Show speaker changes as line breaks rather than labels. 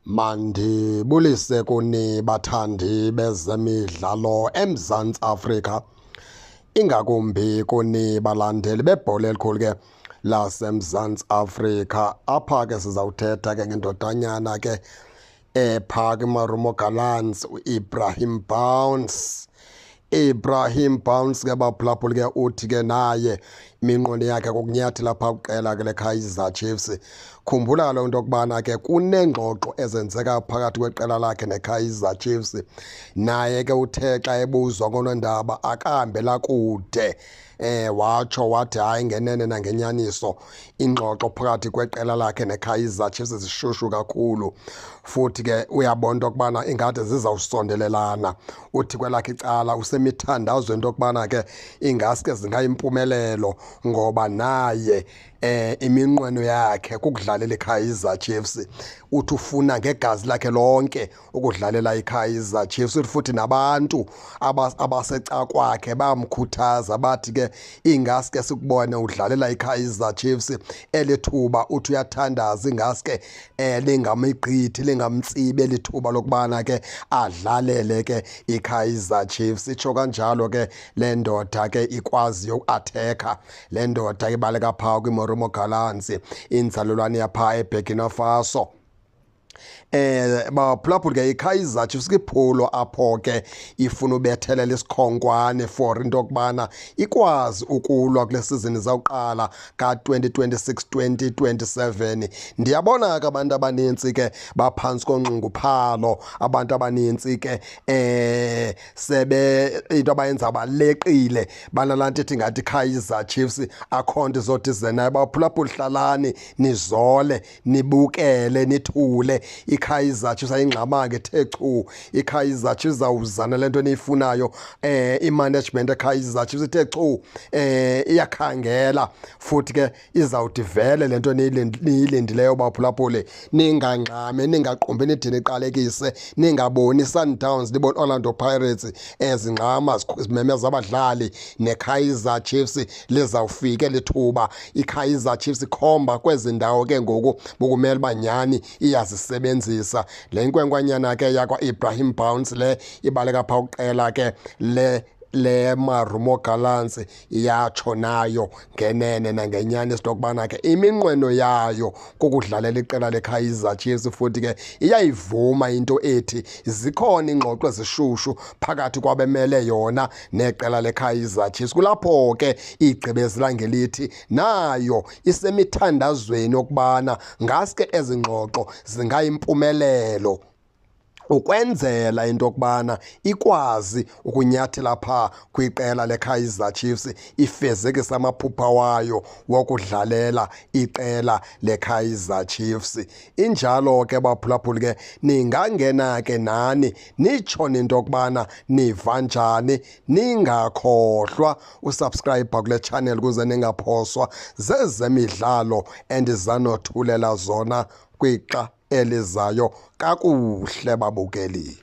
Mandibulise kuni bathandi bezemidlalo eMzantsi Afrika, ingakumbi kuni balandeli bebhola elikhulu ke laseMzantsi Afrika. Apha ke sizawuthetha ke ngendodanyana ke epha kwiMarumo Gallants, uIbrahim Bounce. Ibrahim Bounce ke baphulaphuli ke uthi ke naye iminqweno yakhe kokunyathela phaa kwiqela ke leKaizer Chiefs. Khumbula loo nto yokubana ke kuneengxoxo ezenzeka phakathi kweqela lakhe neKaizer Chiefs. Naye ke uthe xa ebuzwa koonondaba akahambela kude, watsho wathi hayi, ngenene nangenyaniso ingxoxo phakathi kweqela lakhe neKaizer Chiefs zishushu kakhulu, futhi ke uyabona into yokubana ingathi zizawusondelelana. Uthi kwelakhe icala usemithandazweni into yokubana ke ingaske zingayimpumelelo, ngoba naye iminqweno yakhe kukudlalela iKaizer Chiefs. Uthi ufuna ngegazi lakhe lonke ukudlalela iKaizer Chiefs. Uthi futhi nabantu abasecakwakhe bamkhuthaza bathi ke ingaske sikubone udlalela iKaizer Chiefs. Elithuba uthi uyathandaza ingaske lingamigqithi lingamtsibi elithuba lokubana ke adlalele ke iKaizer Chiefs. Itsho kanjalo ke le ndoda ke ikwaziyo uku-attack-a, le ndoda ibaleka phaa kwiMarumo Gallants, inzalelwane yaphaa eBurkina Faso. Baphulaphuli ke iKaizer Chiefs kwiphulo apho ke ifuna ubethelela isikhonkwane for into yokubana ikwazi ukulwa kule sizini zawuqala ka-2026 2027. Ndiyabona ke abantu abanintsi ke baphantsi konxunguphalo, abantu abanintsi ke sebe into abayenza baleqile, banalaa nto ithi ngathi Kaizer Chiefs akho nto izothi ize nayo. Baphulaphuli, hlalani nizole, nibukele, nithule. iKaizer Chiefs ayingxamanga, ethe chu. iKaizer Chiefs izawuza nale nto eniyifunayo. I-management eKaizer Chiefs ithe chu, iyakhangela, futhi ke izawuthi vele le nto niyilindileyo. Baphulaphuli, ningangxami, ningaqumbi nide niqalekise, ningaboni Sundowns, nibone Orlando Pirates ezingxama zimemeza abadlali. NeKaizer Chiefs lizawufika elithuba. iKaizer Chiefs ikhomba kwezi ndawo ke ngoku bukumele uba nyhani iyazisebenzisa. Le nkwenkwanyana ke yakwa-Ibrahim Bounce le ibaleka phaa kuqela ke le Marumo Gallants iyatsho nayo ngenene nangenyaniso into yokubana ke iminqweno yayo kukudlalela iqela leKaizer Chiefs, futhi ke iyayivuma into ethi zikhona iingxoxo ezishushu phakathi kwabemele yona neqela leKaizer Chiefs. Kulapho ke igqibezela ngelithi nayo isemithandazweni yokubana ngaske ezi ngxoxo zingayimpumelelo ukwenzela into yokubana ikwazi ukunyathela phaa kwiqela leKaizer Chiefs, ifezekise amaphupha wayo wokudlalela iqela leKaizer Chiefs. Injalo ke baphulaphuli ke, ningangena ke nani nitsho into yokubana niva njani. Ningakhohlwa usubscribe kule channel ukuze ningaphoswa zezemidlalo endizanothulela zona kwixa elizayo. Kakuhle babukeli.